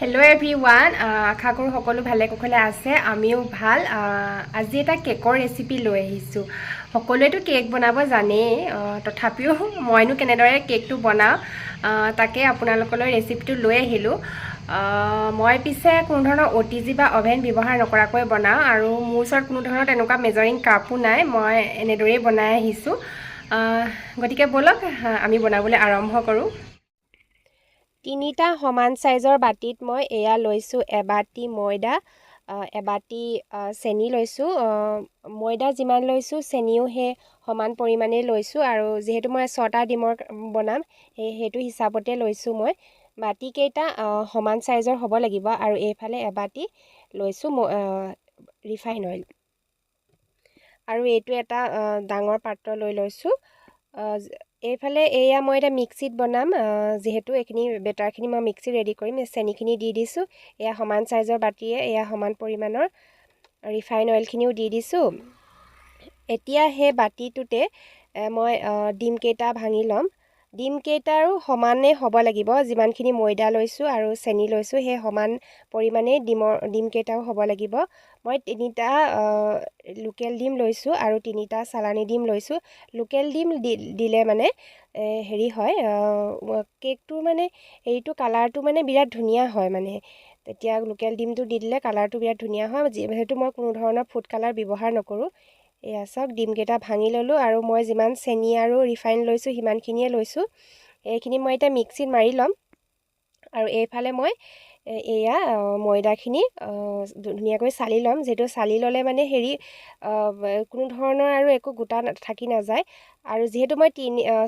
Hello' every one, আশা কৰোঁ সকলো ভালে কুশলে আছে। আমিও ভাল। আজি এটা কেকৰ ৰেচিপি লৈ আহিছোঁ। সকলোৱেতো কেক বনাব জানেই, তথাপিও মইনো কেনেদৰে কেকটো বনাওঁ, তাকে আপোনালোকলৈ ৰেচিপিটো লৈ আহিলোঁ। মই পিছে কোনো ধৰণৰ অ' টি জি বা অ'ভেন ব্যৱহাৰ নকৰাকৈ বনাওঁ আৰু মোৰ ওচৰত কোনো ধৰণৰ তেনেকুৱা মেজাৰিং কাপো নাই। মই এনেদৰেই বনাই আহিছোঁ। গতিকে ব'লক, আমি বনাবলৈ আৰম্ভ কৰোঁ। তিনিটা সমান চাইজৰ বাতিত মই এয়া লৈছোঁ এবাতি ময়দা, এবাতি চেনি লৈছোঁ। ময়দা যিমান লৈছোঁ, চেনিও সেই সমান পৰিমাণেই লৈছোঁ আৰু যিহেতু মই ছটা ডিমৰ বনাম, সেইটো হিচাপতে লৈছোঁ মই। বাতিকেইটা সমান চাইজৰ হ'ব লাগিব। আৰু এইফালে এবাতি লৈছোঁ ৰিফাইন অইল আৰু এইটো এটা ডাঙৰ পাত্ৰ লৈ লৈছোঁ। এইফালে এয়া মই এতিয়া মিক্সিত বনাম, যিহেতু এইখিনি বেটাৰখিনি মই মিক্সিত ৰেডি কৰিম। চেনিখিনি দি দিছোঁ। এয়া সমান চাইজৰ বাতিৰে এয়া সমান পৰিমাণৰ ৰিফাইন অইলখিনিও দি দিছোঁ। এতিয়া সেই বাতিটোতে মই ডিমকেইটা ভাঙি ল'ম। ডিমকেইটাৰো সমানে হ'ব লাগিব। যিমানখিনি ময়দা লৈছোঁ আৰু চেনি লৈছোঁ, সেই সমান পৰিমাণেই ডিমকেইটাও হ'ব লাগিব। মই তিনিটা লোকেল ডিম লৈছোঁ আৰু তিনিটা চালানী ডিম লৈছোঁ। লোকেল ডিম দিলে মানে হেৰি হয়, কেকটোৰ মানে হেৰিটো, কালাৰটো মানে বিৰাট ধুনীয়া হয়। মানে তেতিয়া লোকেল ডিমটো দি দিলে কালাৰটো বিৰাট ধুনীয়া হয়, যিহেতু মই কোনো ধৰণৰ ফুড কালাৰ ব্যৱহাৰ নকৰোঁ। এয়া চাওক, ডিমকেইটা ভাঙি ল'লোঁ আৰু মই যিমান চেনি আৰু ৰিফাইন লৈছোঁ, সিমানখিনিয়ে লৈছোঁ। এইখিনি মই এতিয়া মিক্সিত মাৰি ল'ম আৰু এইফালে মই এয়া ময়দাখিনি ধুনীয়াকৈ চালি ল'ম। যিহেতু চালি ল'লে মানে হেৰি, কোনো ধৰণৰ আৰু একো গোটা থাকি নাযায়। আৰু যিহেতু মই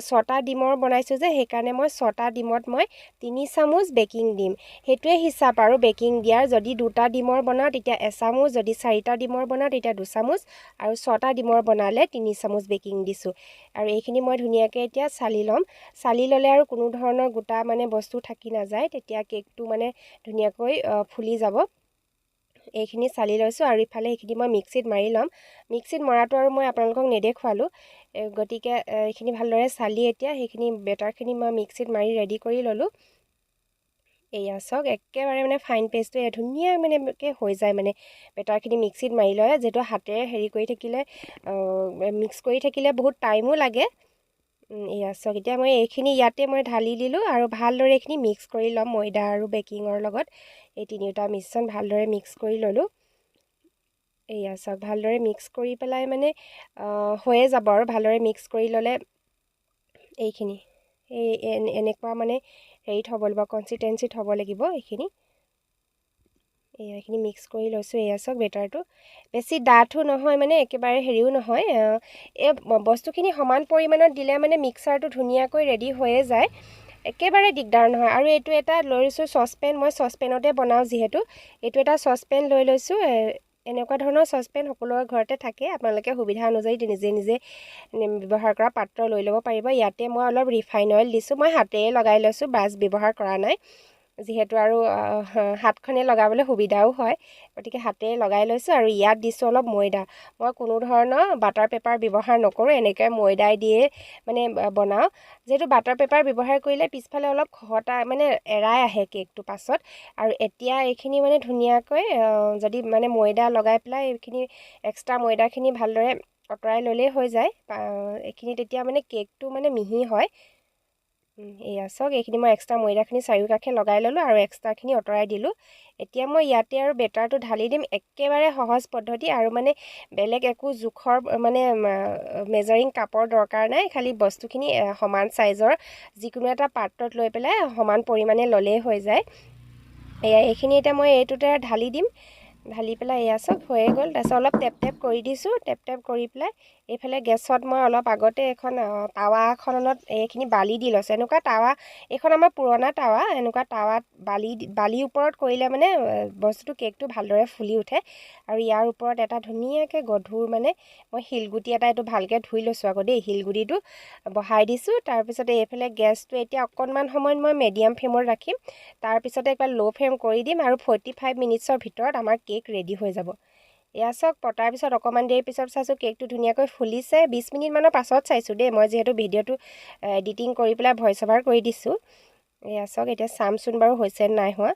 6টা ডিমৰ বনাইছোঁ যে, সেইকাৰণে মই 6টা ডিমত মই 3 চামুচ বেকিং দিম। সেইটোৱে হিচাপ আৰু বেকিং দিয়াৰ। যদি দুটা ডিমৰ বনাওঁ, তেতিয়া এচামুচ, যদি চাৰিটা ডিমৰ বনাওঁ, তেতিয়া 2 চামুচ আৰু 6টা ডিমৰ বনালে 3 চামুচ বেকিং দিছোঁ। আৰু এইখিনি মই ধুনীয়াকৈ এতিয়া চালি ল'ম। চালি ল'লে আৰু কোনো ধৰণৰ গোটা মানে বস্তু থাকি নাযায়, তেতিয়া কেকটো মানে ধুনীয়াকৈ ফুলি যাব। এইখিনি চালি লৈছোঁ আৰু ইফালে সেইখিনি মই মিক্সিত মাৰি ল'ম। মিক্সিত মৰাটো আৰু মই আপোনালোকক নেদেখুৱালোঁ। গতিকে এইখিনি ভালদৰে চালি এতিয়া সেইখিনি বেটাৰখিনি মই মিক্সিত মাৰি ৰেডি কৰি ল'লোঁ। এয়া চাওক, একেবাৰে মানে ফাইন পেষ্টটো ধুনীয়া মানে হৈ যায়। মানে বেটাৰখিনি মিক্সিত মাৰি লয়, যিহেতু হাতেৰে হেৰি কৰি থাকিলে, মিক্স কৰি থাকিলে বহুত টাইমো লাগে। এয়া চাওক, এতিয়া মই এইখিনি ইয়াতে মই ঢালি দিলোঁ আৰু ভালদৰে এইখিনি মিক্স কৰি ল'ম। ময়দা আৰু বেকিঙৰ লগত এই তিনিওটা মিশ্ৰণ ভালদৰে মিক্স কৰি ল'লোঁ। এয়া চাওক, ভালদৰে মিক্স কৰি পেলাই মানে হৈয়ে যাব আৰু ভালদৰে মিক্স কৰি ল'লে এইখিনি এই এনেকুৱা মানে হেৰিত হ'ব লাগিব, কনচিষ্টেঞ্চিত হ'ব লাগিব এইখিনি। এইখিনি মিক্স কৰি লৈছোঁ। এয়া চাওক, বেটাৰটো বেছি ডাঠো নহয়, মানে একেবাৰে হেৰিও নহয়। এই বস্তুখিনি সমান পৰিমাণত দিলে মানে মিক্সাৰটো ধুনীয়াকৈ ৰেডি হৈয়ে যায়, একেবাৰে দিগদাৰ নহয়। আৰু এইটো এটা লৈ লৈছোঁ চচপেন। মই চচপেনতে বনাওঁ যিহেতু, এইটো এটা চচপেন লৈ লৈছোঁ। এনেকুৱা ধৰণৰ চচপেন সকলোৰে ঘৰতে থাকে। আপোনালোকে সুবিধা অনুযায়ী নিজে নিজে ব্যৱহাৰ কৰা পাত্ৰ লৈ ল'ব পাৰিব। ইয়াতে মই অলপ ৰিফাইন অইল দিছোঁ। মই হাতেৰে লগাই লৈছোঁ, ব্ৰাছ ব্যৱহাৰ কৰা নাই, যিহেতু আৰু হাতখনে লগাবলৈ সুবিধাও হয়। গতিকে হাতেৰে লগাই লৈছোঁ আৰু ইয়াত দিছোঁ অলপ ময়দা। মই কোনো ধৰণৰ বাটাৰ পেপাৰ ব্যৱহাৰ নকৰোঁ, এনেকৈ ময়দাই দিয়ে মানে বনাওঁ। যিহেতু বাটাৰ পেপাৰ ব্যৱহাৰ কৰিলে পিছফালে অলপ খহটা মানে এৰাই আহে কেকটো পাছত। আৰু এতিয়া এইখিনি মানে ধুনীয়াকৈ যদি মানে ময়দা লগাই পেলাই এইখিনি এক্সট্ৰা ময়দাখিনি ভালদৰে আঁতৰাই ল'লেই হৈ যায় এইখিনি, তেতিয়া মানে কেকটো মানে মিহি হয়। এয়া চাওক, এইখিনি মই এক্সট্ৰা ময়দাখিনি চাৰিওকাষে লগাই ল'লোঁ আৰু এক্সট্ৰাখিনি আঁতৰাই দিলোঁ। এতিয়া মই ইয়াতে আৰু বেটাৰটো ঢালি দিম। একেবাৰে সহজ পদ্ধতি আৰু মানে বেলেগ একো জোখৰ মানে মেজাৰিং কাপৰ দৰকাৰ নাই। খালি বস্তুখিনি সমান চাইজৰ যিকোনো এটা পাত্ৰত লৈ পেলাই সমান পৰিমাণে ল'লেই হৈ যায়। এয়া এইখিনি এতিয়া মই এইটোতে ঢালি দিম। ঢালি পেলাই এয়া চাওক, হৈয়ে গ'ল। তাৰপিছত অলপ টেপ টেপ কৰি দিছোঁ। টেপ টেপ কৰি পেলাই এইফালে গেছত মই অলপ আগতে এখন টাৱা এখনত এইখিনি বালি দি লৈছোঁ। এনেকুৱা টাৱা, এইখন আমাৰ পুৰণা টাৱা। এনেকুৱা টাৱাত বালিৰ ওপৰত কৰিলে মানে বস্তুটো, কেকটো ভালদৰে ফুলি উঠে। আৰু ইয়াৰ ওপৰত এটা ধুনীয়াকৈ গধুৰ মানে মই শিলগুটি এটা, এইটো ভালকৈ ধুই লৈছোঁ আকৌ দেই, শিলগুটিটো বহাই দিছোঁ। তাৰপিছতে এইফালে গেছটো এতিয়া অকণমান সময়ত মই মিডিয়াম ফ্লেমত ৰাখিম। তাৰপিছতে একবাৰ ল' ফ্লেম কৰি দিম আৰু 45 মিনিটছৰ ভিতৰত আমাৰ কেক ৰেডি হৈ যাব। এয়া চাওক, পতাৰ পিছত অকণমান দেৰি পিছত চাইছোঁ, কেকটো ধুনীয়াকৈ ফুলিছে। 20 মিনিটমানৰ পাছত চাইছোঁ দেই মই, যিহেতু ভিডিঅ'টো এডিটিং কৰি পেলাই ভইচ অভাৰ কৰি দিছোঁ। এয়া চাওক, এতিয়া চামচোন বাৰু হৈছে নাই হোৱা।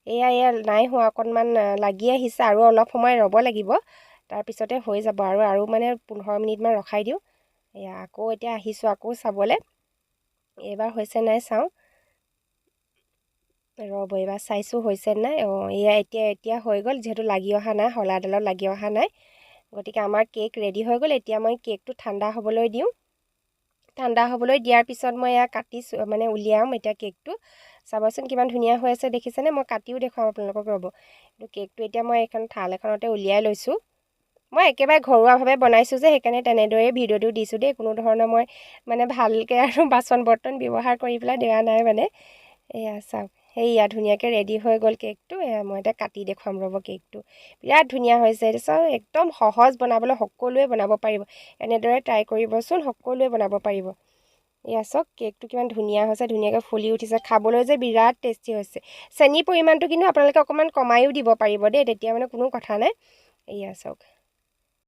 এয়া এয়া নাই হোৱা, অকণমান লাগি আহিছে আৰু অলপ সময় ৰ'ব লাগিব, তাৰপিছতে হৈ যাব। আৰু আৰু মানে 15 মিনিটমান ৰখাই দিওঁ। এয়া আকৌ এতিয়া আহিছোঁ আকৌ চাবলৈ, এইবাৰ হৈছে নাই চাওঁ, ৰ'ব এইবাৰ চাইছোঁ হৈছে নাই। অঁ, এয়া এতিয়া এতিয়া হৈ গ'ল, যিহেতু লাগি অহা নাই, শলাডালত লাগি অহা নাই, গতিকে আমাৰ কেক ৰেডি হৈ গ'ল। এতিয়া মই কেকটো ঠাণ্ডা হ'বলৈ দিওঁ। ঠাণ্ডা হ'বলৈ দিয়াৰ পিছত মই এয়া কাটিছোঁ, মানে উলিয়াম এতিয়া কেকটো। চাবচোন কিমান ধুনীয়া হৈ আছে, দেখিছেনে? মই কাটিও দেখুৱাম আপোনালোকক, ৰ'ব। কিন্তু কেকটো এতিয়া মই এইখন থাল এখনতে উলিয়াই লৈছোঁ। মই একেবাৰে ঘৰুৱাভাৱে বনাইছোঁ যে, সেইকাৰণে তেনেদৰেই ভিডিঅ'টো দিছোঁ দেই। কোনো ধৰণৰ মই মানে ভালকৈ আৰু বাচন বৰ্তন ব্যৱহাৰ কৰি পেলাই দিয়া নাই মানে। এয়া চাওক, সেইয়া ধুনীয়াকৈ ৰেডি হৈ গ'ল কেকটো। এয়া মই এতিয়া কাটি দেখুৱাম, ৰ'ব। কেকটো বিৰাট ধুনীয়া হৈছে, চাওক। একদম সহজ বনাবলৈ, সকলোৱে বনাব পাৰিব। এনেদৰে ট্ৰাই কৰিবচোন, সকলোৱে বনাব পাৰিব। এয়া চাওক, কেকটো কিমান ধুনীয়া হৈছে, ধুনীয়াকৈ ফুলি উঠিছে, খাবলৈ যে বিৰাট টেষ্টি হৈছে। চেনীৰ পৰিমাণটো কিন্তু আপোনালোকে অকণমান কমায়ো দিব পাৰিব দেই, তেতিয়া মানে কোনো কথা নাই। এয়া চাওক।